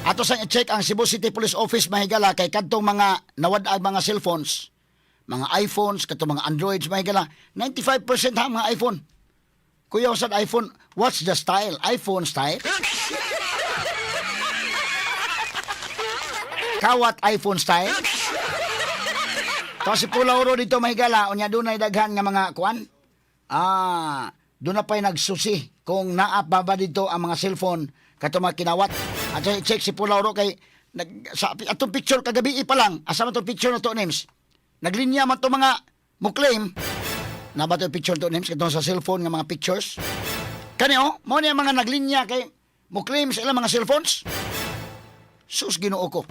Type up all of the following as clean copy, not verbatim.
Ato sang i-check ang Cebu City Police Office, mahigala, kay kadtong mga nawad-ag mga cellphones, mga iPhones, kadtong mga Androids, mahigala, 95% ha mga iPhone. Kuya, sa iPhone, what's the style? iPhone style? Kawat iPhone style? Tapos si Pulauro dito, mahigala, unya dunay daghan nga mga kuan. Ah, doon na pa'y nagsusi kung naa pa ba dito ang mga cellphone kato mga kinawat. At check si Pulauro kay nag, sa atong picture kagabi pa lang, asa man tong picture na to, names? Naglinya man to mga mo claim na ba to picture to, names, katong sa cellphone nga mga pictures. Kani oh, mo niya mga naglinya kay mo claim sa ilang mga cellphones. Sus, Ginoo ko.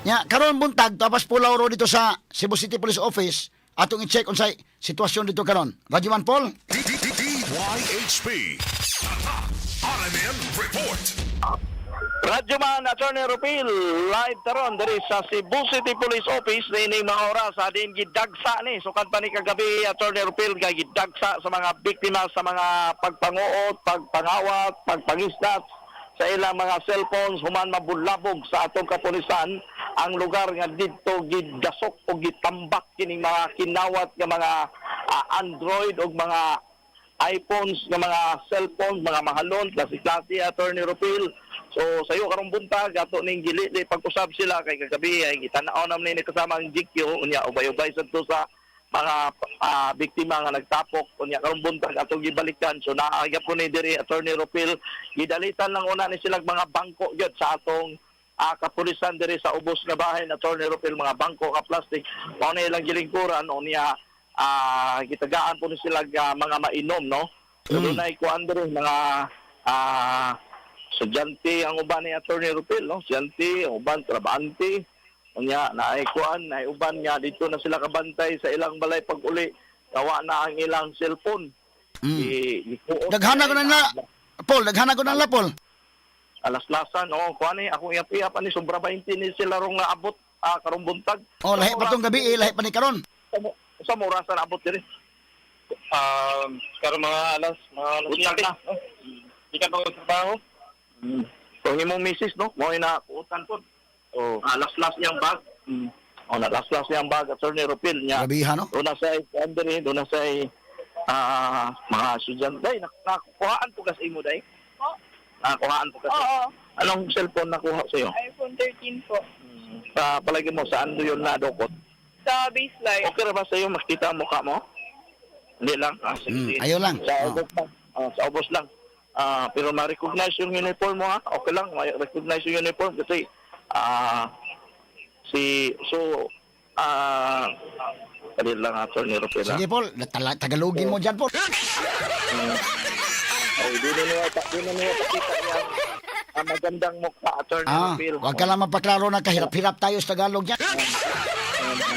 Nya karon buntag tapos Pulauro dito sa Cebu City Police Office atong i-check unsay sitwasyon dito karon. Radyo Man Paul. DYHP. RMN Report. Radyo Man, Attorney Rupil, live taron diri sa Cebu City Police Office niini mga oras adin gidagsa ni sukad pa ni kagabi, Attorney Rupil, kay gidagsa sa mga biktima sa mga pagpanguot, pagpangawat, pagpangisdat sa ilang mga cellphones human mabulabog sa atong kapulisan ang lugar nga didto gidasok o gitambak kining mga kinawat nga mga Android o mga iPhones nga mga cellphone, mga mahalon, klase-klase, Attorney Rupil. So sayo karong buntag ato ning gili di pag-usab sila kay kagabi ay gitanaw naman ni kasama ang GQ unya ubay-ubay sad to sa mga biktima nga nagtapok unya karong buntag atong gibalikan. So naa gyapon ni diri, Attorney Rupil, gidalitan lang una ni sila mga bangko gyud sa atong kapulisan diri sa ubos nga bahin, Attorney Rupil, mga bangko ka plastic mao na ilang gilingkuran unya gitagaan po ni sila mga mainom, no? So dunay kuan diri mga estudyante ang uban ni Attorney Rupil, no? Estudyante, ang uban trabante. Unya naay kuan, naay uban nga dito na sila kabantay sa ilang balay pag uli gawa na ang ilang cellphone. Gikuot Daghana ko na nila, Paul, daghana ko na nila, Paul. Alaslasan, oh, kuan ni akong iyap-iyap ani sobra 20 ni sila rong naabot karong buntag. Oh, lahi pa tong gabi, eh, lahi pa ni karon. Sa oras na naabot diri? Karon mga alas Buntag 7. na. Di ka pa trabaho? Kung imong misis, no, mo na kuutan po. Oh. Ah, laslas niyang bag. Oh, laslas niyang bag, Attorney Rupil niya. Grabihan, no? Doon na sa Andre, doon na sa mga estudyante. Day, nakuhaan po kasi imo, day. Po? Nakuhaan po kasi. Oo, Anong cellphone nakuha sa iyo? iPhone 13 po. Sa palagi mo, saan do yun nadukot? Sa baseline. Okay ra ba sa iyo makita ang mukha mo? Hindi lang. Ah, sige, sige. Ayaw lang. Sa Oh. ubos lang. Ah, sa ubos lang. Ah, pero ma-recognize yung uniform mo ha. Okay lang, ma-recognize yung uniform kasi si so dali lang, Attorney Rupela. Sige, Paul, Tagalogin mo dyan, Paul. Ay, di na niya pakita yung ang magandang mukha, Attorney Ah, Rupil. wag ka lang magpaklaro na kahirap-hirap tayo sa Tagalog dyan.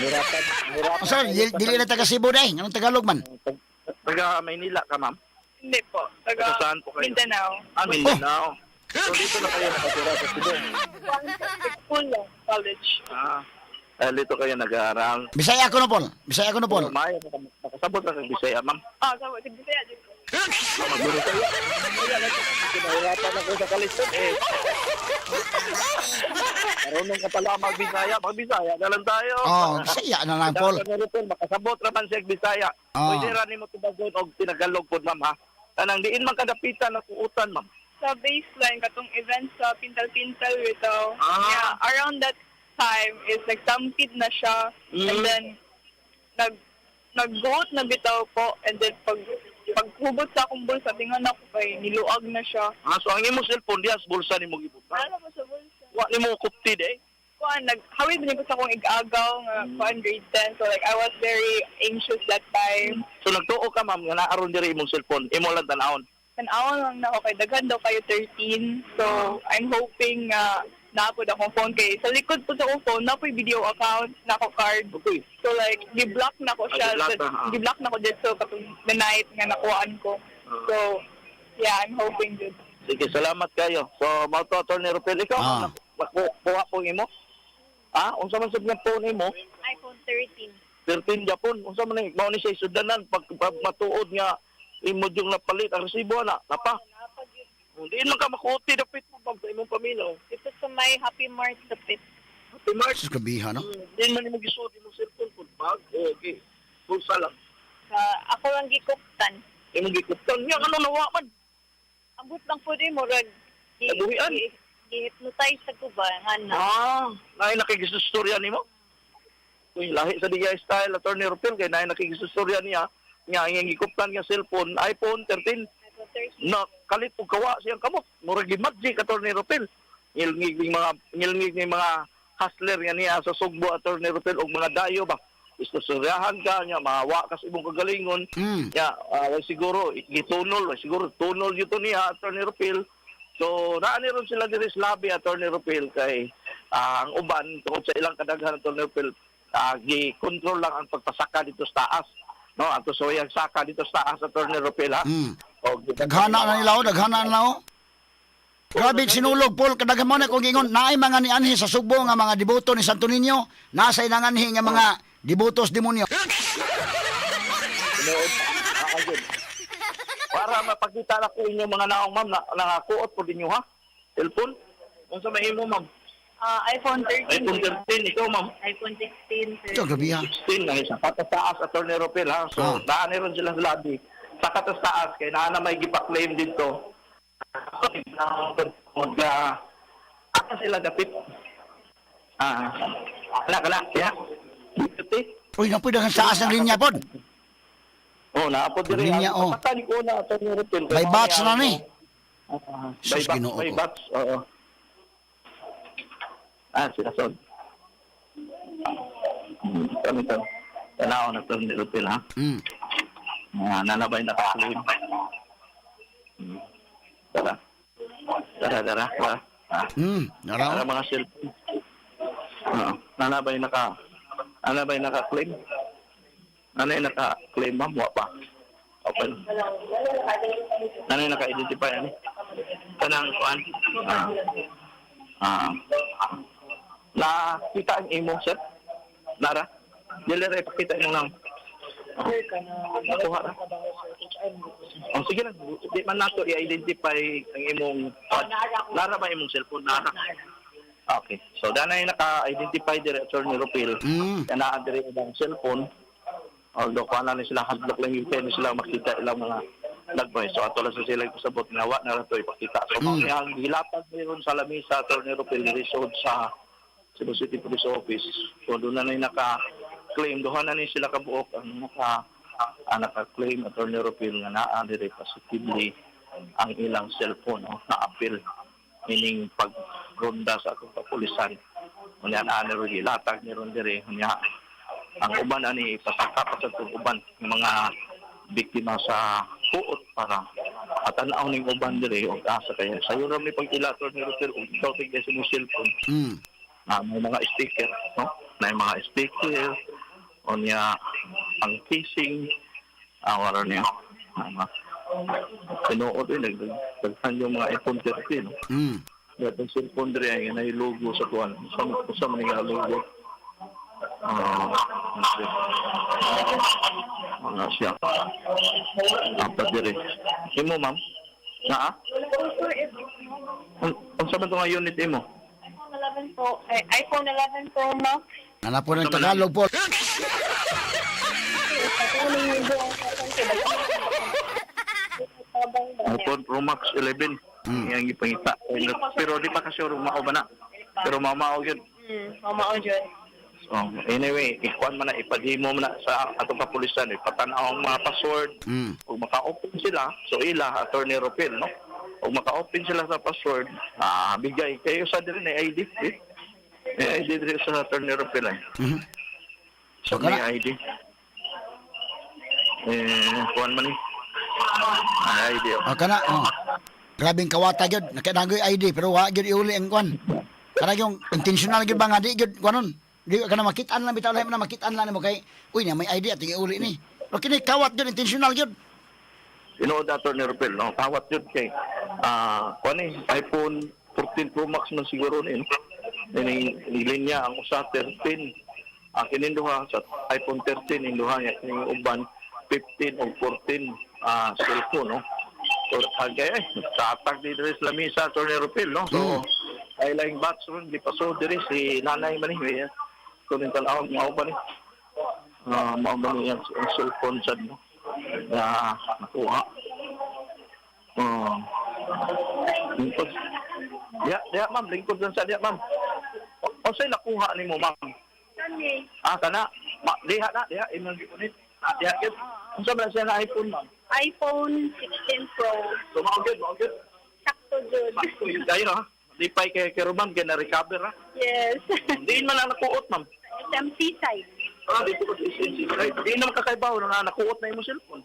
Hirapan, hirapan. Oh, sir, dili na taga Cebu day. Anong Tagalog man? Taga Maynila ka, ma'am? Hindi po. Taga Taga saan po kayo? Mindanao. Ah, Mindanao. So dito na kayo nakatira sa Cebu. School lang, college. Ah, dito kayo nag-aaral. Bisaya ko no, Paul. Bisaya ko no, Paul. Maayo, makasabot ka kag Bisaya, ma'am. Ah, sa Bisaya din po. Magbisaya. Kinahirapan ako sa kalisod eh. Marunong ka pala magbisaya. Magbisaya na lang tayo. Oh, Bisaya na lang, Paul. Paul. Makasabot raman siya Bisaya. Ah. Pwede ra nimo tubagon og tinagalog pod, ma'am, ha. Kanang diin man kadapitan na kuutan, ma'am. Sa baseline, katong event sa Pintal-Pintal bitaw. Ah. Yeah, around that time is nagsampid na siya. And then, nag-goat na bitaw po. And then, paghugot sa akong bulsa, tingan ako kay niluag na siya. Ah, so ang imong cellphone diha sa bulsa nimo gibutang. Wala ko sa bulsa. Wa nimo kupti de. Kuan, naghawid din ko sa akong igagaw nga kuan grade 10. So like I was very anxious that time. So nagtuo ka, ma'am, nga naaron diri imong cellphone. Imo lang tan-awon. Tan-awon lang na ako kay daghan daw kayo 13. So I'm hoping nga naapod akong phone kay sa likod po sa akong phone na video account na ako card. Okay. So like gi-block na ko siya. Ah, gi-block So, na, ah. gi-block na ko dito katong the night nga nakuhaan ko. So yeah, I'm hoping jud. Sige, salamat kayo. So, mao to, Attorney Rupel. Ikaw, ma'am, nakuha po imo? Ah, unsa man sad nga phone imo? iPhone 13. 13 Japon. Unsa man ni mao ni siya sudanan pag matuod nga imo yung napalit ang resibo na napa. Hindi lang ka makuti dapit mo ma'am sa imong paminaw. Dito sa may Happy Mart dapit. Happy Mart. Sus, kabiha, no? Hindi man nimo gisuot imong cellphone pud bag o okay. Pulsa lang. Sa ako lang gikuptan. Imong gikuptan niya ano nawa man. Ambot lang po din murag Nabuhian. gi-hypnotize sa ko ba nga na. Ah, naay nakigistorya nimo? Uy, lahi sa diya style Attorney Rupil kay naay nakigistorya niya nga ang iyang gikuptan nga cellphone iPhone 13 iPhone 13. na kalit og kawa siyang kamot. Murag gi-magic Attorney Rupil. Ngilngig ning mga ngilngig ning mga hustler nga niya sa Sugbo Attorney Rupil og mga dayo ba. Istoryahan ka niya, mahawa ka sa imong kagalingon. Ya, way siguro gitunol, way siguro tunol yun to niya Attorney Rupil. So naa ni ron sila diri sa lobby Attorney Rupil kay ang uban tungod sa ilang kadaghan Attorney Rupil gi-control lang ang pagpasaka dito sa taas. No, ato sa wayang saka dito sa taas Attorney Rupil ha. Og Daghana na nila, oh. Daghana na nila, oh. Grabe sinulog, Paul. Kadaghan mo na kung ingon, naay mga nianhi sa Sugbo nga mga deboto ni Santo Niño, nasa inanganhi nga mga debotos demonyo. Tinuod. Ayun. Para mapakita na ko inyong mga naong ma'am na nakakuot po ninyo ha. Cellphone. Unsa may imo ma'am? Ah, iPhone 13. iPhone 13 ikaw ma'am. iPhone 16 sir. Ito, grabe ha. 16 na isa. Kataas Attorney Ropel ha. So naa ni ron sila sa lobby. Sa kataas kay naa na may gipa-claim dito. Mag asa sila dapit. Ala kala ya. Dito eh. Uy, napoy daghan sa taas ng linya, pod. Oh, naapod diri. Linya, oh. Pagkatali ko na Attorney Ropel. May batch na ni. Sus, Sus, Ginoo May ko. batch, oo. Sila son. Kami to. Tanaw na to ni Rupil, ha? Nanabay na ka. Tara. Tara, tara. Tara. Naraw. Tara mga cellphone. Oo. Nanabay naka nanabay naka-claim. Nanay naka-claim, ma'am, wa pa. Open. Nanay naka-identify ani. Kanang kuan. Nakita ang imo, sir? Nara? Dili ra ipakita imong nang. Nakuha ra. Oh, sige lang. Di man nato i-identify ang imong Nara ba imong cellphone? Nara. Okay. So danay naka-identify dire Attorney Rupil. Kana dire ang cellphone. Although kuha na ni sila hadlok lang yung pen sila makita ilang mga lagboy. So ato lang sa sila ipasabot nga wa na ra to ipakita. So mao ni ang gilatag ron sa lamisa Attorney Rupil diri sud sa Cebu City Police Office. So doon na ni naka-claim duha na ni sila kabuok ang naka-claim Attorney Rupil nga naa diri positively ang ilang cellphone no, na-appeal ining pagronda sa atong kapulisan. Unya naa ni ron gilatag ni ron diri unya ang uban ani ipasaka pa sa itong uban ng mga biktima sa kuot para at tanaw ning uban diri og asa kaya sayo ra ni pag-ilator ni Rupil og ikaw tig sa imong cellphone. May mga sticker no, may mga sticker unya ang casing wala niya tinuod eh nagdaghan yung mga iPhone 13 no. Dapat cellphone diri ay nga logo sa kuan sa man nga logo. Okay. Mga siya. Apat diri. Imo ma'am? Naa? Unsa man to nga unit imo? iPhone 11 po. Ay, iPhone 11 Pro Max. Nana po ng Tagalog po. iPhone Pro Max 11. Yang gipangita. Pero di pa kasi sure mao ba na. Pero mamao gyud. Mamao dyan. So, anyway, ikuan man na ipadimo man na sa atong kapulisan, ipatan-aw ang mga password. Ug maka-open sila, so ila Attorney Rupil, no? Ug maka-open sila sa password, bigay kayo sa diri na ID. Eh? May ID diri sa Attorney Rupil eh. So, So, may kana- ID. Eh, kuan man ni. ID. Oh. O kana, oh. Grabing kawata gyud, nakinagoy ID pero wa gyud iuli ang kwan. Kana yung intentional gyud ba nga di gyud kwanon. Di ka na makitaan lang bitaw lahi man na makitaan lang nimo kay uy na may ID at iuli ni. Pero kini kawat gyud intentional gyud. Tinuod Attorney Rupil, no? Kawat yun kay kuan ni iPhone 14 Pro Max man siguro ni, no? Ini linya ang usa 13. Ang kining duha sa iPhone 13 ning duha niya kining uban 15 o 14 cellphone, no? Tagay eh. Tatag dito sa lamisa, Attorney Rupil, no? So, ay laing batch ron, di paso diri si nanay man ni. Kunin tanaw, mao pa ni. Ah, mao ba ni ang cellphone sad, no? Na nakuha. Oh. Lingkod. Ya, ya ma'am, lingkod lang sa diya, ma'am. O sa'y nakuha nimo, ma'am? Kani. Ah, kana. Ma, diha na, diha imong gipunit. Ah, diha gyud. Unsa man siya na iPhone, ma'am? iPhone 16 Pro. So mao gyud, mao gyud. Sakto jud. Sakto yun kayo, ha? Di pa kay kay ma'am, kay na-recover, ha? Yes. Diin man ang nakuot, ma'am. SMC side. Ah, dito ko sa SMC. Right? Diin naman kakaibaw na nakuot na imong cellphone.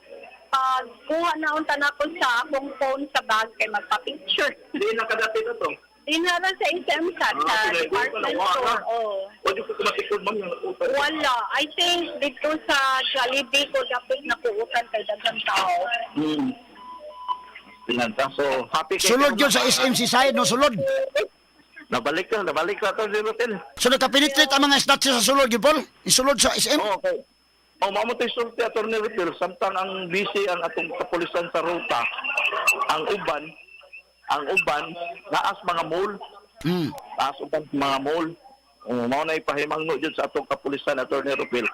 Pag kuha na unta na ko sa akong phone sa bag kay magpa-picture. Diin na kadapit na to. Dinara sa SM sa, Ah, sa sige, department wala, wala. store. Oh. Pwede ko kumatikod, ma'am, yung nakuot. Wala. I think dito sa Jollibee ko dapat nakuutan kay daghang tao. Pinanta. So, happy kay Sulod yun sa SMC side, no? Sulod. Nabalik ka to si Rotel. So nagka-penetrate ang mga snatcher sa sulod, yun, Paul? Isulod sa SM? Oh, okay. Oh, mao mo to'y sulti, Attorney Rotel, samtang ang busy ang atong kapulisan sa ruta, ang uban naas mga mall, naas uban mga mall. Oh, mao na ipahimangno jud sa atong kapulisan, Attorney Rupil.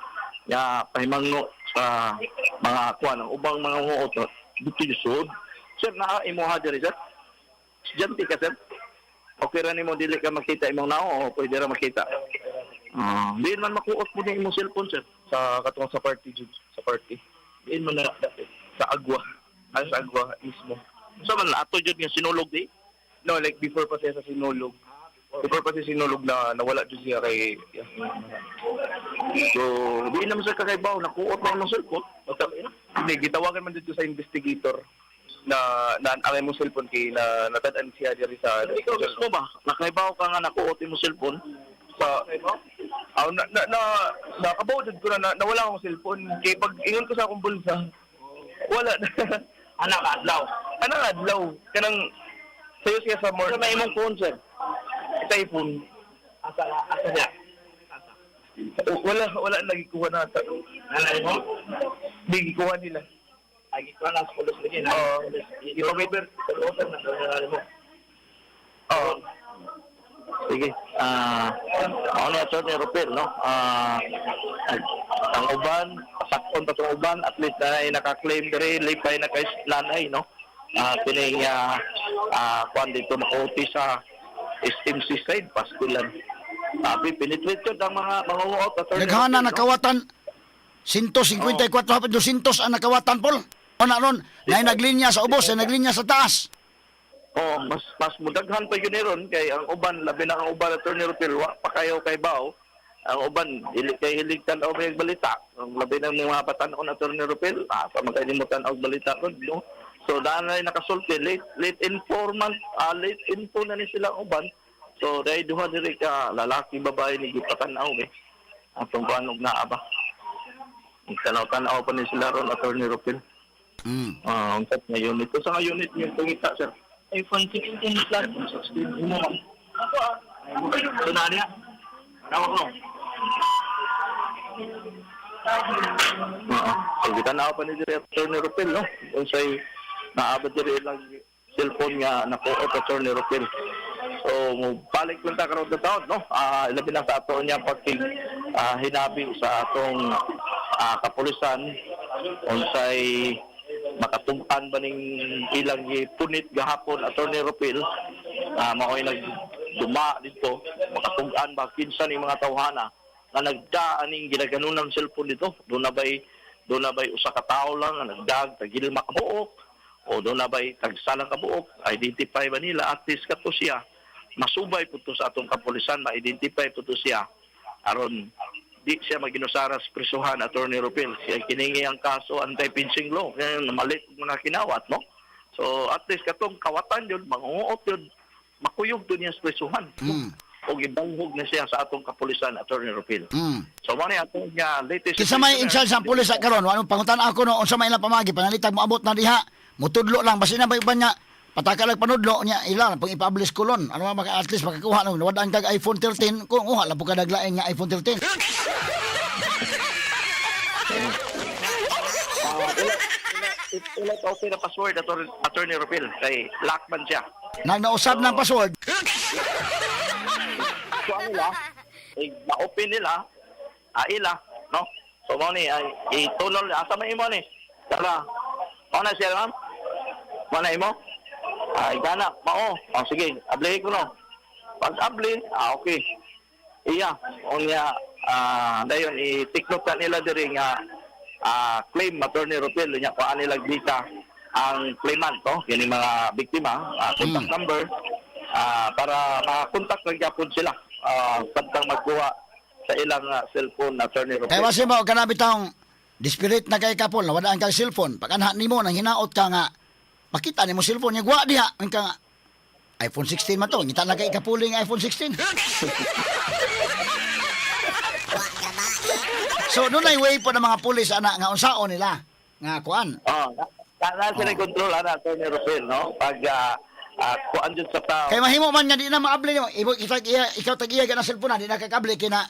Ya pahimangno sa mga kuan ang ubang mga huot dito yung sud. Sir, naa imuha diri, sir. Estudyante ka, sir. Okay ra nimo dili ka makita imong nao o pwede ra makita? Ah, diin man makuot mo ni imong cellphone, sir. Sa katong sa party jud, sa party. Diin man na dapit. Sa Agua. Ah, sa Agua mismo. Sa man ato jud nga sinulog di? No, like before pa siya sa sinulog. Before pa siya sinulog na nawala jud siya kay yeah. So, di naman sa kakaibaw nakuot na imong cellphone. Magtami na. Hindi, gitawagan man dito sa investigator na na ang imong cellphone kay na natad-an siya diri sa Pero ikaw mismo ba? Nakaibaw ka nga nakuot imong cellphone? Sa ah, na na, na nakabaw jud ko na, na nawala akong cellphone kay pag ingon ko sa akong bulsa wala na. Anak adlaw. Anang adlaw kanang sayo siya sa more Sa may imong phone, sir. Sa iPhone. Asa asa siya? Wala wala nagikuha na ata. Nanay mo? Hindi gikuha nila. Ay, gikuha na sa pulos lagi. Oo. I-over, i-over na nanay mo. Oo. Sige. Ah, ako na Attorney Rupil, no? Ah, ang uban, pasakon pa itong uban, at least na ay naka-claim diri, lipay na kay nanay, no? Ah, kining kuan dito makuti sa SMC side, Pasculan. Sabi, penetrate yun ang mga uot, Attorney Naghana Rupil, no? nakawatan 154 hapit 200 ang nakawatan, Paul. O na ron, na naglinya sa ubos, na naglinya sa taas. Oh, mas mas mudaghan pa yun ron kay ang uban labi na ang uban, Attorney Rupil, wa pa kayo kay bao. Ang uban dili kay hilig tan-aw may balita. Ang labi na ng mga batan-on, Attorney Rupil, ah, pa man kay nimo tan-aw balita ron, no? So daan na nakasulti late late informant, ah, late info na ni sila ang uban. So dahil duha diri ka lalaki babae ni gipatan-aw eh. Atong kuan og naa ba. Tanaw-tanaw pa ni sila ron, Attorney Rupil. Ah, ang nga unit. Sa nga unit yung tungita, sir? iPhone 16 Plus. 16 mo, ma'am. So, na niya? Tawag ko. Oo. So, kita pa ni Attorney Rupil, no? Kung sa'y naabot diri lang cellphone nga nakuot, Attorney Rupil. So, balik lang ta karon sa taon, no? Ah, ilabi na sa ato niya pagking hinabi sa atong kapulisan unsay makatungkan ba ning ilang gipunit gahapon, Attorney Rupil, mao'y nagduma dito makatungkan ba kinsa ning mga tawhana nga nagdaan ning ginaganunan cellphone dito. Doon na ba'y usa ka tawo lang nga nagdag tagilma ka buok o doon na ba'y tagsalang ka buok? Identify ba nila? At least kato siya masubay po to sa atong kapulisan, ma-identify po to siya aron di siya maginusara sa prisuhan, Attorney Rupil. Siya kiningi ang kaso anti-pinching law kaya namalit mga kinawat, no? So at least katong kawatan yun, mangunguot yun, makuyog to niya sa prisuhan o gibanghog na siya sa atong kapulisan, Attorney Rupil. So mo ni atong nga latest. Kinsa may in charge ang pulis sa karon, anong pangutan ako, no, unsa may ilang pamagi panalitag moabot na diha, mutudlo lang basin na ba iba niya pataka lang panudlo niya ila pang i-publish kulon. Ano man maka at least makakuha no nawadaan kag iPhone 13 kung uha lang po ka naglain nga iPhone 13. Ah, Ila pa-open ang password, Attorney Rupil, kay lock man siya. Nagnausab ng password. So ano nila, eh, na-open nila, ila, no? So mo ni ay itunol asa man imo ni. Tara. Mao na siya, ma'am. Mao na imo. Ay gana, mao. Oh, sige, abli ko no. Pag abli, okay. Iya, unya dayon i-take note na nila diri nga claim Attorney Rupil nya kuan nila data ang claimant, no, kini mga biktima, contact number para makakontak lang gyapon sila pagkang magkuha sa ilang cellphone, Attorney Rupil. Kaya wasi mo, kana bitong desperate na kay kapol, nawala ang kang cellphone. Pag anha nimo, nang hinaot ka nga, makita nimo cellphone niya, guwa diha. Ang ka nga, iPhone 16 man to, ngita na kay kapuling iPhone 16. So, doon ay way po ng mga pulis, ana, nga unsaon nila, nga kuan. Oh, na sila control ana, Attorney Rupil, no? Pag kuan jud sa tao. Kay mahimo man nga di na maabli nimo, ibo ikaw iya, ikaw tag-iya ka ng cellphone na, di na kakabli kay na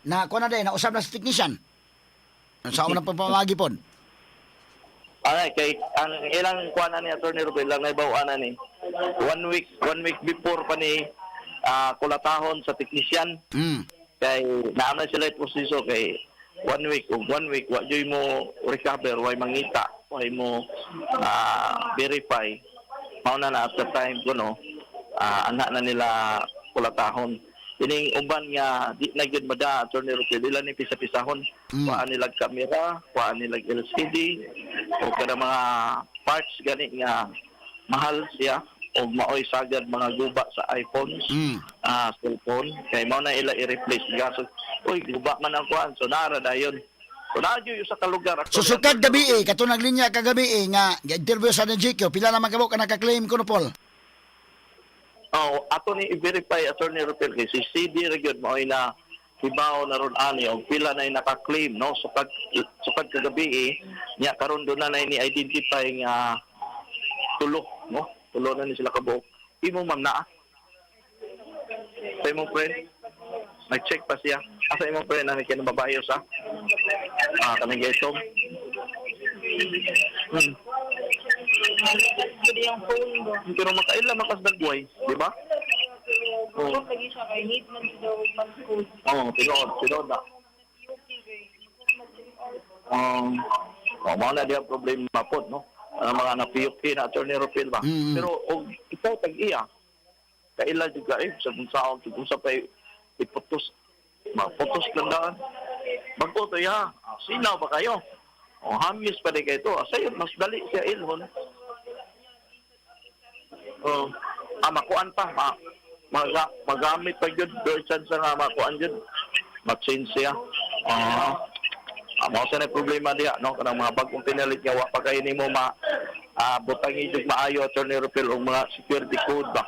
na kuan na day, nausab na sa technician. Unsaon na pamamagi pod. Ay, kay ang ilang kuan na ni Attorney Rupil lang naibaw ana ni. One week before pa ni kulatahon sa technician kay naa na sila proseso kay one week ug one week wa joy mo recover, way mangita, way mo verify, mao na na at the time ko, no, ana na nila kulatahon ining uban nga di na gyud mada, Attorney Rupil, ila ni pisa-pisahon. Kuhaan nila kamera, kuhaan nila LCD o kada mga parts gani nga mahal siya o maoy sagad mga guba sa iPhones, cellphone, kay mao na ila i-replace. Gaso, uy, guba man ang kuan, so nara dayon, so naa gyud sa kalugar actually. Susukad gabi eh, katong naglinya kagabi eh, nga interview sa GQ, pila naman kamo ka naka-claim kuno, Paul? Oh, ato ni i-verify, Attorney Rupil, kay si CD ra gyud maoy na hibaw na ron ani og pila na naka-claim, no, sukad sukad kagabi eh, nya karon do na ni identify nga tulo, no, tulo na ni sila kabuok. Imo, ma'am, naa sa imong friend nag-check pa siya asa imong friend ani kini babae sa kanang gaytom. Pwede yung phone ko. Pero makaila makasdagway, di ba? Oo. Lagi siya kay need man siya daw mag-code. Oo, tinuod, tinuod na. Oh, mao na diya problema po, no? Ang mga napiyuki na, Attorney Rupil ba? Pero og ikaw tag-iya, kaila jud ka eh, sa kung saan, kung sa pa iputos, maputos lang daan. Bago to ya, sinaw ba kayo? O hamyos pa rin kayo to. Sayo, mas dali siya ilhon. Oh, makuan pa, magamit pa yun, chance nga makuan yun. Ma-change siya. Mao sa na problema diha, no, kanang mga bagong pinalit nga wa pa kay nimo ma butangi jud maayo, Attorney Rupil, og mga security code ba.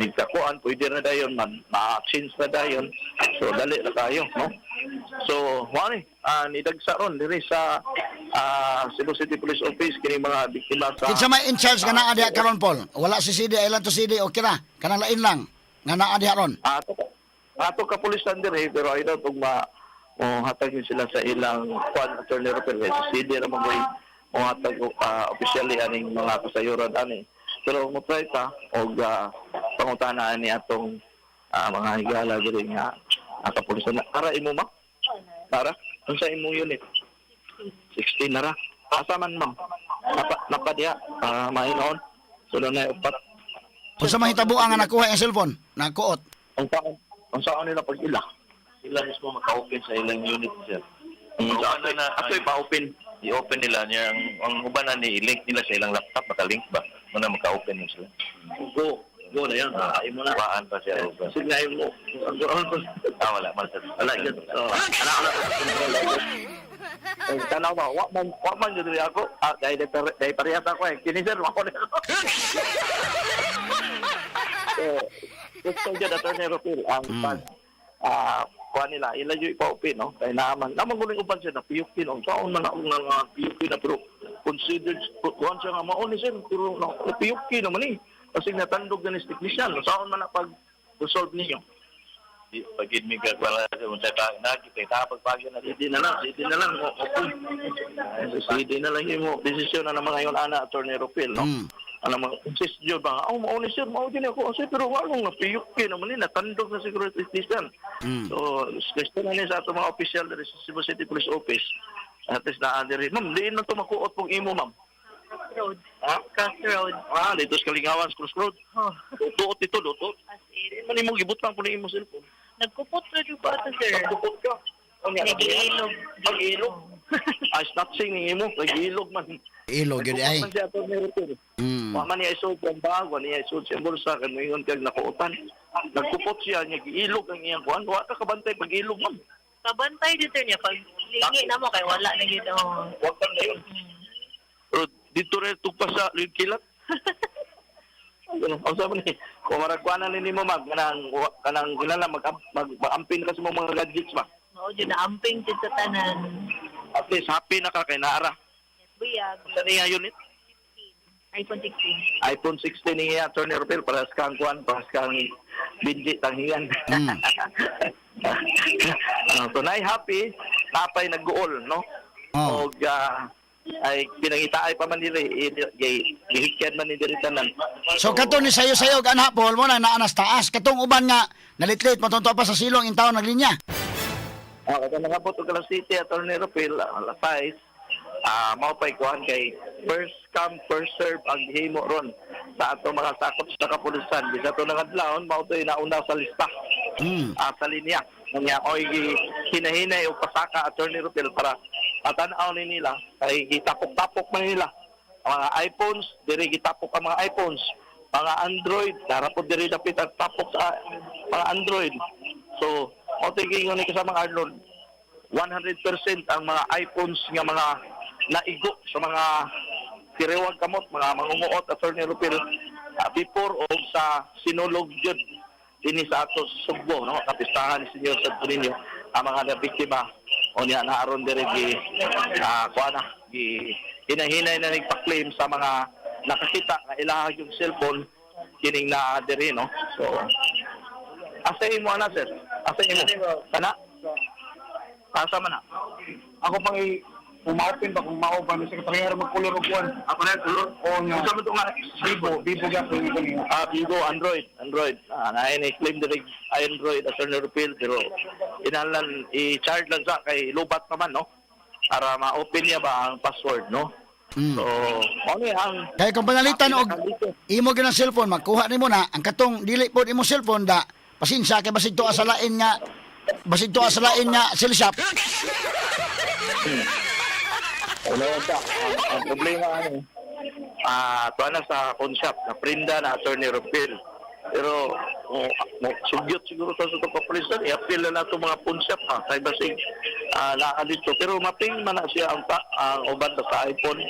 Nagkakuan pwede na dayon ma-change na dayon. So dali na kayo, no. So mao ni nidagsa ron diri sa Cebu City Police Office kini mga biktima sa Kinsa may in charge nga naa diha karon, Paul? Wala si CD, ilan to CD, okay ra. Kanang lain lang nga naa diha ron. Ato ato kapulisan diri, pero ay daw tug ma o hatag yun sila sa ilang kwan, Attorney Rupel, kay sa CD ra man koy o hatag officially aning mga kasayuran ani, pero mo try ta og pangutana ani atong mga higala diri nga kapulisan. Ara imo ma, para unsa imong unit? 16 na ra. Asa man, ma'am? Napa napa diha mahinoon, so na upat. Unsa man hitabo nga nakuha ang cellphone? Nakuot. Ang taon, ang saon nila pag ila Sila mismo maka-open sa ilang unit, sir. Mm. Ang uban na, ato ipa-open. I-open nila niya. Ang uban na ni i-link nila sa ilang laptop, makalink ba? Muna maka-open yun sila. Go. Go na yan. Imo na. Waan pa siya. Uban. Sige na imo. Wala man sir. Wala yun. Oh, anak anak. Eh, tanaw ba? Wa man jud ako. Dahil parehas ako eh. Kini sir, wako na ako. Eh, gusto jud, Attorney Rupil, ang pag kuha nila, ila yung ipa-open, no? Kaya naaman, naman guling uban siya na piyukin, ang taon man ako nga nga piyukin na, pero considered, kuhan siya nga maon ni sir, pero na, piyukin naman eh. Kasi natandog na ni technician, saon man na pag resolve ninyo. Di pagid mi kagwala sa unsa ta na kita pagpagyo na CD na lang, CD na lang. Okay. CD na lang yung desisyon na naman ngayon ana, Attorney Rupil, no? Ano mga insist yun ba? Oh, mao ni sir, mao din ako. Sir, pero walong napiyok kayo naman ni natandog na siguro sa station. So, question na ni sa ato mga official diri sa Cebu City Police Office. At least naa diri. Ma'am, diin man to makuot pong imo, ma'am. Road. Ha? Crossroad. Ah, dito sa Kalingawan, Crossroad. Oh. Duot dito, duot. As in, Diin man imo gibutang po ni imo cellphone. nagkupot na jud ko ato, sir. Nagkupot ka. Ano nga, Nag-iilog. Nag-iilog. Ah, snatching ni imo, nag-iilog man. Ilog yun ay. Nagkupot man siya, Atty. Rupil. Wa man niya isod ang bag, wa niya isod sa bulsa kay moingon kag nakuotan. Nagkupot siya niya giilog ang iyang kuan. Wa ka kabantay pag ilog, ma'am. Kabantay dito niya pag lingi na mo kay wala na gyud, oh. Wa ka na yun. Pero dito rin tugpa sa kilat. Ano, ang sabi ni, kung maragkuanan ni nimo ma'am, kanang kinala mag mag-ampin ka sa imong mga gadgets ba. Mao jud na amping jud sa tanan. At least happy na ka kay naara. Buyag. Sa niya unit iPhone 16. iPhone 16 niya, Attorney Rupel, para sa kang kuan, para sa kang binji tanghiyan. So nay happy, napay nagguol, no? Oh. Og ay pinangitaay pa man diri, gihikyan man ni diri tanan. So kato ni sayo-sayo og anak Paul mo na naanas taas katong uban nga nalitlit matunto pa sa silong in taon naglinya. Ah, katong nakabot og Kalas City, Attorney Rupel, alas 6, mao pay kuan kay first come first serve ang gihimo ron sa ato mga sakop sa kapulisan. Bisa to nangadlawon mao to'y nauna sa lista. Sa linya. Nga oy hinahinay og pasaka, Attorney Rupel, para matanaw ni nila kay gitapok-tapok man nila ang mga iPhones diri, gitapok ang mga iPhones, mga Android dara po diri dapit ang tapok sa mga Android. So mao to'y giingon ni kasamang Arnold, 100% ang mga iPhones nga mga naigo sa mga tiriwag kamot, mga mangunguot, Attorney Rupil, before o sa sinulog jud dinhi sa ato sa Sugbo, no, kapistahan ni Senyor Santo Niño, ang mga nabiktima o niya naaron diri gi kuha na gi hinahinay na nagpa-claim sa mga nakakita nga ilahag yung cellphone kining naa diri, no? So asa imo ana, sir? Asa imo kana? Asa man na? Ako pang umaopen ba kung mao ba ni sekretaryo magkulor og kuan. Ako na kulor. Oo nga. Unsa man to nga? Vivo, Vivo gyapon yung kaniya. Ah, Vivo, Android, Android. Ah, na ini claim direct Android as an repeal, pero inalan i-charge lang sa kay lubat naman, no? Para ma-open niya ba ang password, no? So, mao ni ang Kay kung panalitan og imo gyud ang cellphone makuha nimo na ang katong dili pod imo cellphone da pasensya kay basig tuwa sa lain nga sell shop. Ano ta? Ang problema ano? Tuwa na sa phone shop na prinda na, Attorney Rupil. Pero oh, mo sugyot siguro sa sa kapulisan, i-appeal na nato mga phone shop ha. Kay basig naa dito. Pero maping man na siya ang uban sa iPhone.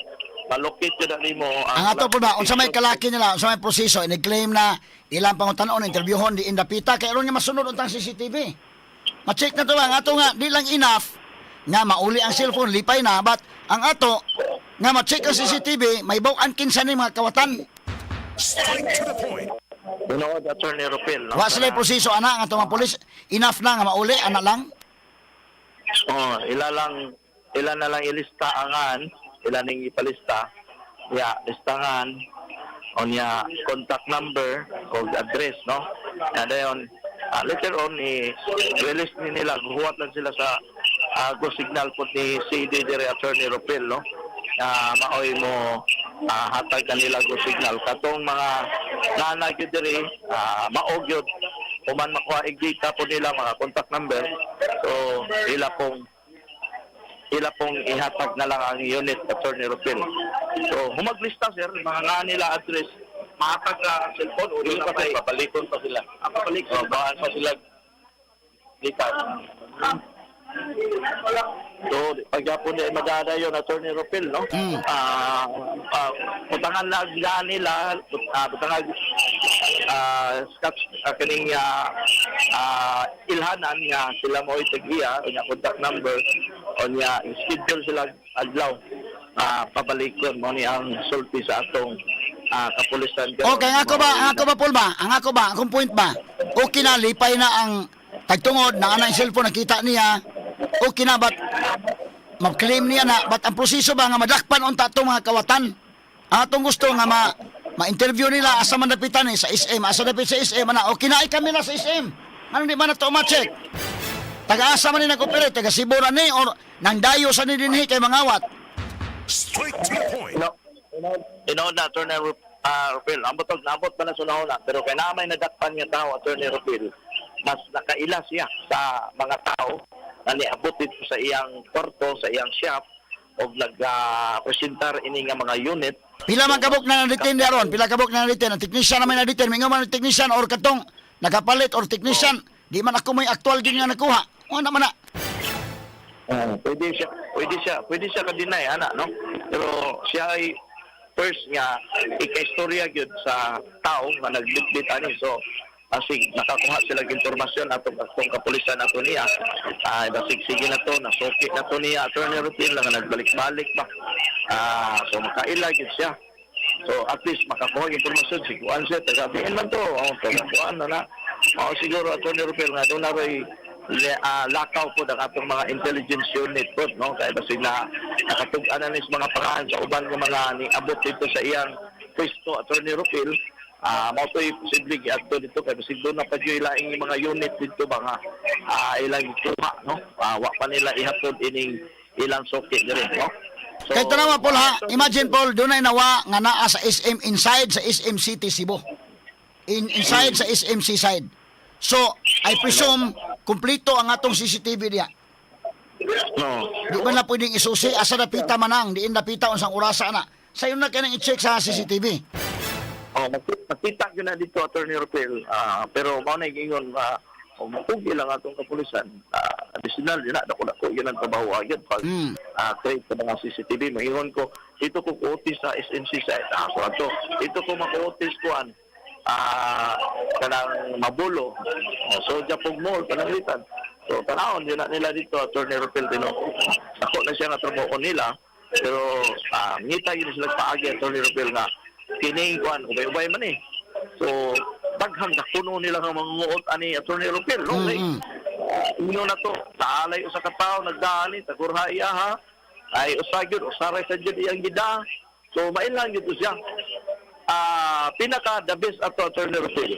Malocate yun na nimo Ang ato po ba unsa may kalaki nila, unsa may proseso ini-claim na ilang pangutan-on interviewhon di indapita kay aron nga masunod untang CCTV. Ma-check na to ba ang ato nga di lang enough nga mauli ang cellphone lipay na, but ang ato nga ma-check ang CCTV may baw-an kinsa ni mga kawatan. Straight to the point. Tinuod, Attorney Rupil, no? Wa sila proseso ana ang ato mga pulis, enough na nga mauli ana lang. Oh, ila na lang ilista angan, ila ning ipalista. Ya, listangan o niya contact number o address, no? Na dayon later on i-release ni nila, huwat lang sila sa go signal po ni CD dire, Attorney Rupil, no? Maoy mo hatag kanila go signal katong mga nana gyud diri, mao gyud human makuha ig data po nila mga contact number, so ila pong ihatag na lang ang unit, Attorney Rupil. So humaglista sir mga nga nila address, mahatag na ang cellphone o di pa papalikon pa sila. Ah, papalikon oh, baan pa sila lipat. So, pagyapon ni madada yon, Attorney Rupil, no? Butangan lang nga nila, butangan scotch kining ilhanan nga sila mo tag-iya, o niya contact number, o niya schedule sila adlaw pabalikon mo ni ang sulti sa atong kapulisan. Okay, ang ako ba, ang ako ba, Paul ba? Ang ako ba, akong point ba? Okay na, lipay na ang Tagtungod na ana ang cellphone nakita niya, okay na, but ma-claim niya na, but ang proseso ba nga madakpan unta atong mga kawatan? Ang atong gusto nga ma-interview nila asa man dapitan eh, sa SM, asa dapit sa SM, ana, okay na ay kami na sa SM. Ano di man na to ma-check? Taga-asa man ni nag-operate, taga Cebu na ni, or nang dayo sa ni dinhi kay mangawat. Straight to the point. No. Tinuod na, Attorney Rupil. Ambot og naabot pa na sa una, pero kay na may nadakpan nga tao, Attorney Rupil, mas nakaila siya sa mga tao na niabot dito sa iyang kwarto, sa iyang shop, og nag-presentar ini nga mga unit. Pila man kabuk na na-detain di aron, pila kabuk na na-detain, ang technician na may na-detain, may man ang technician or katong nakapalit or technician, di man ako may aktual din nga nakuha. Wala man na. Pwede siya ka-deny, ana, no? Pero siya ay first nga ikaistorya gyud sa tao nga naglitlit ani, so asig nakakuha sila og impormasyon atong atong kapulisan ato niya, basig sige na to, nasuki na to niya, Attorney Rupil, lang nagbalik-balik ba, so makaila gyud siya. So at least makakuha og impormasyon si kuan siya, taga diin man to, oh, taga kuan na na. Oh, siguro, Attorney Rupil, nga doon na ro'y lakaw po ng atong mga intelligence unit po, no? Kaya basig na nakatug-an na ni sa mga paraan sa uban ng mga niabot dito sa iyang pwesto, Attorney Rupil, mao to'y posible giadto dito kay basig doon na pa dyo'y laing mga unit dito ba nga ilang gikuha, no? Wa pa nila ihatod ining ilang soki diri, no? So, Kay tanawa, Paul, ha, imagine, Paul, doon ay nawa nga naa sa SM inside sa SM City Cebu. Inside sa SMC side. So, I presume kumpleto ang atong CCTV diya. No. Di ba na pwedeng isusi asa napita manang, diin napita unsang orasa na. Sayon na kanang i-check sa CCTV. Oh, makita gyud na dito, Attorney Rupil. Pero mao na ingon mukugi lang atong kapulisan. Additional yun na dako dako yun ang trabaho agad pag create sa mga CCTV. Maingon ko dito ko kuotis sa SMC sa so ato. Dito ko makuotis kuan kanang mabulo. Oh, so Japog Mall pananglitan. So tanawon yun na nila dito, Attorney Rupil, tino. Dako na siya nga trabaho nila. Pero ngita yun sila paagi, Attorney Rupil, nga kining kuan ubay-ubay man eh. So daghang kakuno nila nga mangunguot ani, Attorney Rupil, no? Kay, ingon na to, taalay usa ka tawo nagdaan tagurha iya ha. Ay usa gyud, usa ra sa gyud iyang gida. So mailang gyud to siya. Pinaka the best ato, Attorney Rupil.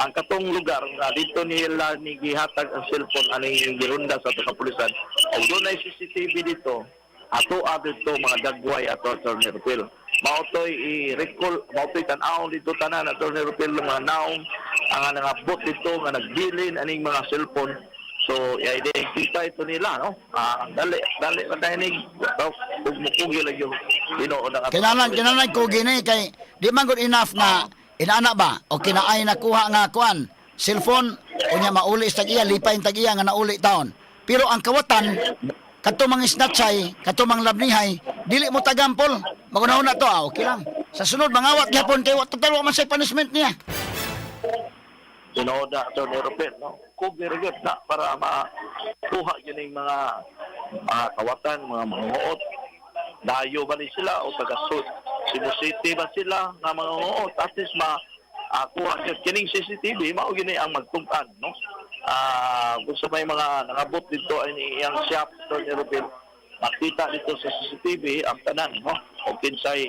Ang katong lugar nga dito nila ni gihatag ang cellphone ani girunda sa ato kapulisan. Og dunay CCTV dito, ato dito mga dagway ato, Attorney Rupil. Mao to'y i-recall, mao to'y tan-awon dito tanan, Attorney Rupil, mga naong ang nangabot dito nga nagbilin aning mga cellphone. So i-identify ito nila, no? Dali dali ra dinig ug mukugi lang yung tinuod ang atong Kinahanglan kapulisan. kinahanglan ko gini kay di man good enough nga inaana ba o kinaay nakuha nga kuan cellphone unya mauli sa tag-iya, lipay tag iya nga nauli taon. Pero ang kawatan kadto mga snatchay, kadto mga labnihay, dili mo tagampol. Magunahon na to, okay lang. Sa sunod mangawat gyapon kay wa total wa man say punishment niya. Tinuod na, Attorney Rupel, no? Kugi ra gyud na para makuha yun yung mga kawatan, mga manguot. Dayo ba ni sila o taga Cebu City ba sila nga mga manguot? At least ma kuha gyud kining CCTV, mao gyud ni ang magtug-an, no? Kung sa may mga nangabot dito ay iyang shop, Attorney Rupel, makita dito sa CCTV ang tanan, no? O kinsay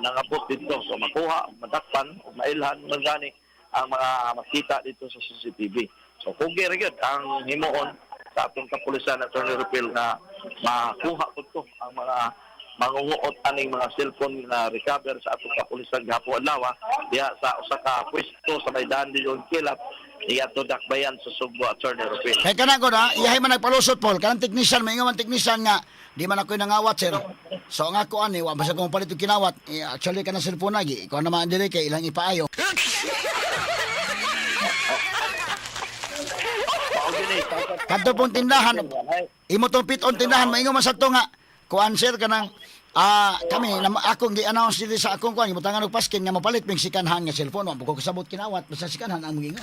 nangabot dito. So makuha, madakpan, o mailhan man gani ang mga makita dito sa CCTV. So kung ra gyud ang himuon sa atong kapulisan, Attorney Rupil, nga makuha ko to ang mga mangunguot aning mga cellphone na recover sa atong kapulisan gahapon adlaw diha sa usa ka pwesto sa may daan Leon Kilat iya to Dakbayan sa Sugbo, Attorney Rupil. Kay kana ko na, iyahay man nagpalusot, Paul. Kanang technician, may man technician nga, di man ako'y nangawat, sir. So ang ako ani, wa basta kung palit og kinawat. Eh, actually kanang cellphone lagi. Ikaw naman dili kay ilang ipaayo. Mao gyud ni. Kadto pong tindahan, imo tong piton tindahan, maingon man sa to nga kuan sir kanang kami na, akong gi-announce diri sa akong kuan gibutangan og paskin nga mapalit mig sikanhan nga cellphone, wa ko kasabot kinawat, basta sikanhan ang moingon.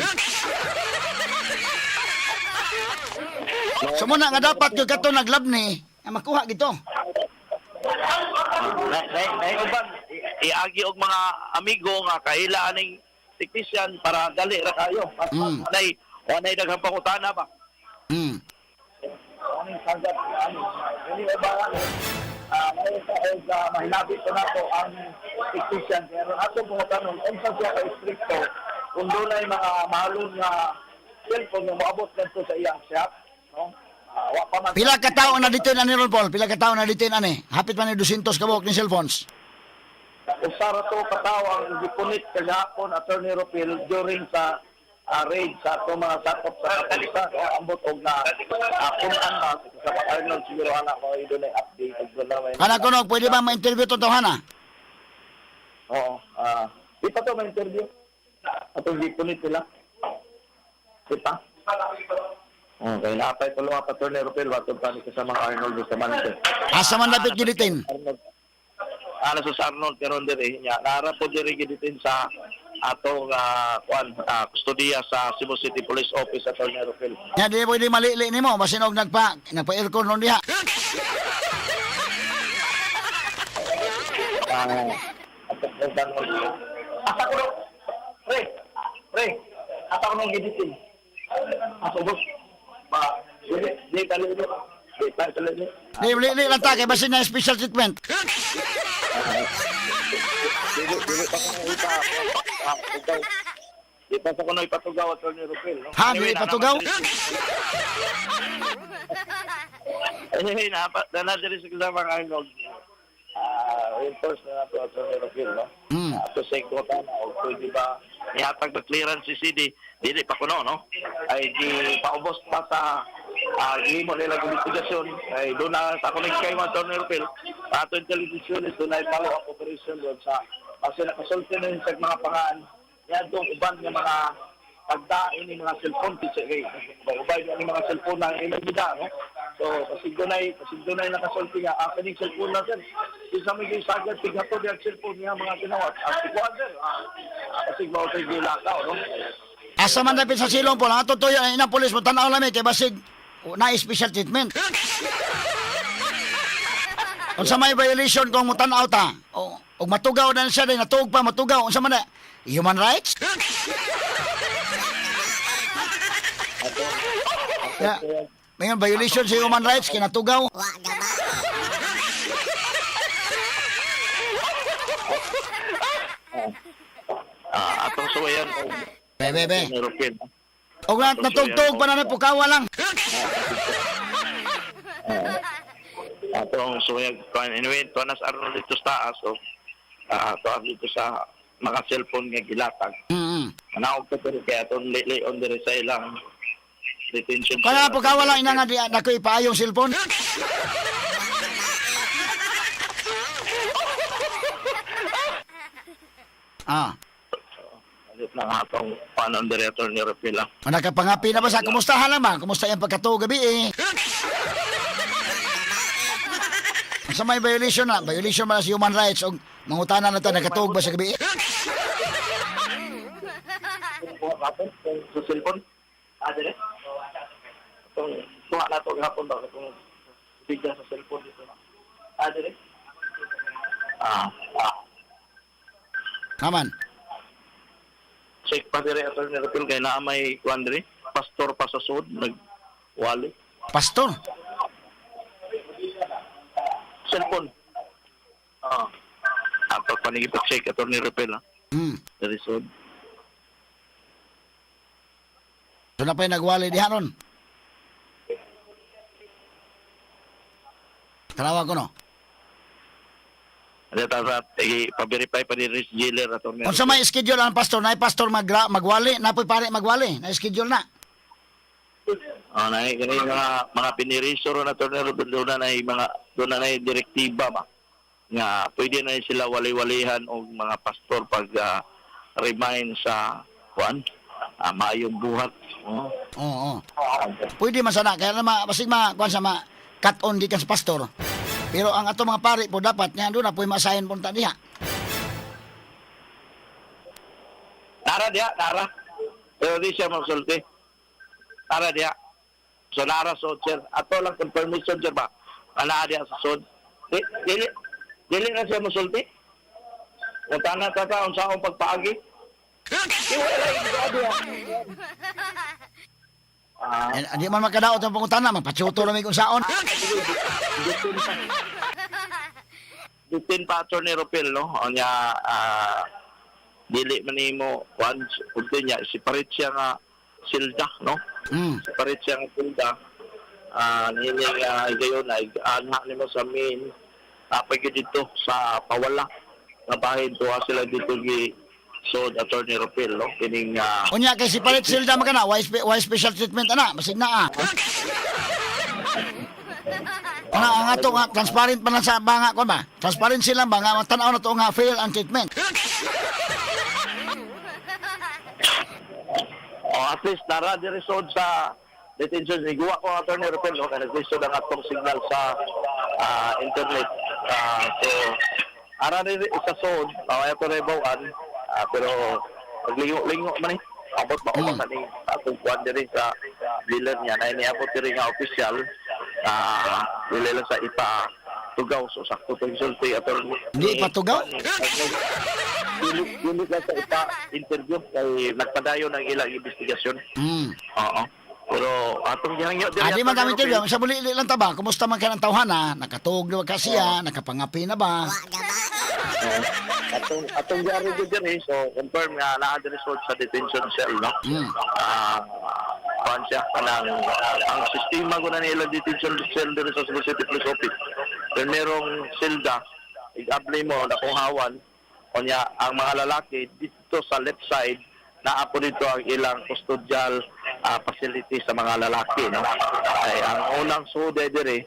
So muna nga dapat gyud kato naglabni nga makuha gito. Na, na, na, uban iagi og mga amigo nga kaila aning technician para dali ra kayo. Nay Wala daghang pangutana ba? Anong sagad ano? Dili ba ano? Ngayon sa og mahinabi ko nato ang technician pero ato pangutanon unsa siya ka istrikto kung dunay mga mahalon nga cellphone nga moabot ngadto sa iyang shop, no? Wa pa man Pila ka tawo na dito ani Ron Paul? Pila ka tawo na dito ani? Hapit man ni 200 ka buok ni cellphones. Usa ra to katawo ang gipunit kagahapon, Attorney Rupil, during sa raid sa ato mga sakop sa kapulisan o ambot og na kunan ba sa Arnold siguro ana ko dunay update og doon may Kana kuno pwede ba ma-interview to tawhana? Oo. Di pa to may interview. Atong gipunit nila. Di pa? Okay, naapay pa luwa pa, Attorney Rupil, watong pa ni kasama Arnold Bustamante. Asa man dapit giditin? Arnold. Ano sa Arnold karon diri nya. Nara po diri giditin sa atong kuan kustodiya sa Cebu City Police Office, Attorney Rupil. Nya di pwede malili nimo basin og nagpa aircon ron diha. Atong Arnold. Asa ko nung pre, pre, asa ko nung giditin. Aso boss. Ba, dili di tali di. Di pa tali di. Di lili lang ta kay basin na special treatment. Dili dili pa ko ipa. Ikaw. Di pa sa kuno ipatugaw, Attorney Rupil, no? Ha, dili na ipatugaw? Anyway, na diri sa kasama ang Arnold. Reinforce na nato, Attorney Rupil, no? Ato sa ikota na, o pwede ba ihatag na clearance si CD, dili pa kuno, no? Ay, di paubos pa sa gihimo nila investigasyon. Ay, doon na sa kunig kayo, Attorney Rupil, ato intelligence unit, doon na follow up operation doon sa kasi nakasulti na yun sa mga pangaan yan itong uban ng mga pagdain ni mga cellphone kasi kay ubay ni mga cellphone na ilang gida, no? So kasi dunay nakasulti nga kaning cellphone na sir isa may sagad tighato diyan cellphone niya mga tinawat at ikuan sir kasi mao kay gilakaw, no? Asa man dapit sa silong Paul? Ang ato tuyo ang inang pulis mo tan-aw lami kay basig na special treatment. Unsa may violation kung mo tan-aw ta? O og matugaw na siya day natuog pa matugaw unsa man na? Human rights? Ya. May violation sa human rights kinatugaw. Atong suwayan Be be be. Rupil. Og natugtog pa na ni pukawa lang. Atong suwayag kuan anyway to nas Arnold dito sa taas so to dito sa mga cellphone nga gilatag. Manaog ko pero kaya atong on diri sa ilang detention. Kana pukawa lang ina nga di nako ipaayong cellphone. Alit lang atong panon director ni Rupil. Nakapangapi na ba sa kumusta lang ba? Kumusta yung pagkatuo gabi eh? Sa may violation na, violation man sa human rights og mangutana na ta nakatuog ba sa gabi eh? Sa cellphone? Dire? Itong kuha na ito gahapon ba? Itong bigla sa cellphone dito na. Dire? Naman. Check pa dire Attorney Rupil kay naa may kuan dire. Pastor pa sa sud nagwali. Pastor. Cellphone. Ato pa ni check Attorney Rupil ha. Dire sud. So na pa'y nagwali diha ron. Tanawa ko no. Dito sa pa-verify pa ni Rich Jailer Attorney. Unsa may schedule ang pastor? Nay pastor magwali, napoy pare magwali. Na schedule na. Na kani mga pinirisoro na tornero doon na nay mga doon na nay direktiba ba nga pwede na sila wali-walihan og mga pastor pag remind sa kuan maayong buhat. Oh. Oo. Pwede man sana kaya na ma, basig ma kuan sa ma cut on gikan sa pastor. Pero ang ato mga pare po dapat nga doon na po masahin punta diha. Nara diha, nara. Pero di siya magsulti. Nara diha. So nara so sir. Ato lang confirmation sir ba. Ana diha sa sod. Di, dili dili na siya mosulti. Kung tana ta ta unsa akong pagpaagi. Di wala lang diha. Eh, di man makadaot ang pangutana, mapachuto na may kung saon. Bitin pa, Attorney Ropel, no? O niya, dili man nimo kuan kunti niya separate siya nga silda, no? Separate siya nga silda. Niini nga gayon ay anha nimo sa main apay gyud dito sa pawala nga bahin tuwa sila dito gi so Attorney Ropel, no? Kining Unya kay si Palit Silda man kana, why special treatment ana, basig na ah. Ana ang ato nga transparent man lang sa banga ko ba? Transparent sila ba nga tan-aw na to nga fair ang treatment. Oh, at least nara diri sod sa detention. Iguwa ko, Attorney Ropel, no? Kaya naglisod ang atong signal sa internet. So ara diri sa sod, ay ato na ibawan, pero paglingo-lingo man eh. Abot ba mm. Ni atong kuan diri sa dealer niya na iniabot diri nga official, dili lang sa ipa tugaw, so sakto tong sulti, Attorney. Hindi ipatugaw? Dili dili lang sa ipa interview kay nagpadayon ang ilang investigasyon. Oo. Pero atong gihangyo diri. Adi man Attorney kami interview, Rupil. sa muli lang ta ba? Kumusta man ka ng tawhana? Nakatuog na ba ka siya? Nakapangapi na ba? Oo. Atong gihangyo gyud diri, so confirm nga naa diri sa detention cell, no. Kuan siya kanang ang sistema ko na nila detention cell diri sa Cebu City Police Office. Pero merong silda, i-apply mo na kung hawan unya ang mga lalaki dito sa left side naa po dito ang ilang custodial facility sa mga lalaki, no. Ay ang unang sude diri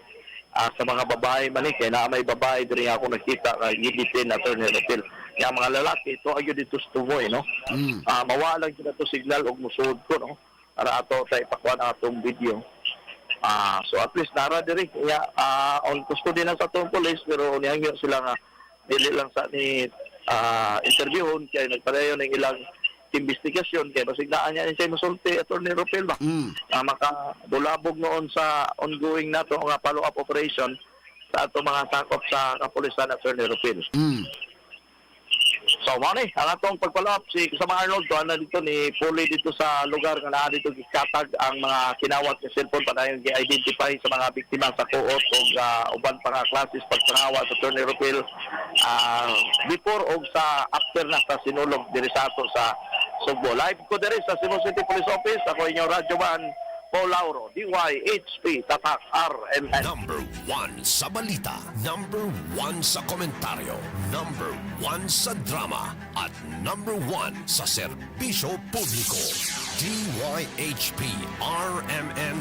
sa mga babae man eh, kay naa may babae diri ako nakita nga gidetain, Attorney Repil. Nga mga lalaki ito ayo dito sa tumoy, no. Mawala lang gyud ato signal og musuod ko, no, para ato sa ipakuan ang atong video. So at least nara diri ya on custody na sa atong police, pero nihangyo sila nga dili lang sa ni interviewon kay nagpadayon ng ilang investigasyon kay basig naa niya siya musulti, Attorney Rupel ba makadulabog noon sa ongoing nato nga follow-up operation sa ato mga sakop sa kapulisan, Attorney Rupel. So, mao ni ang atong pag-follow up si sa mga Arnold to na dito ni Puli dito sa lugar nga naa dito gikatag ang mga kinawat nga cellphone padayon gi-identify sa mga biktima sa kuot og uban pa nga klases pagpangawat sa Attorney Rupel before og sa after na sa sinulog diri sa ato sa Sugbo. Live ko diri sa Cebu City Police Office. Ako inyong radyo man, Paul Lauro, DYHP, Tatak RMN. Number one sa balita. Number one sa komentaryo. Number one sa drama. At number one sa serbisyo publiko. DYHP RMN.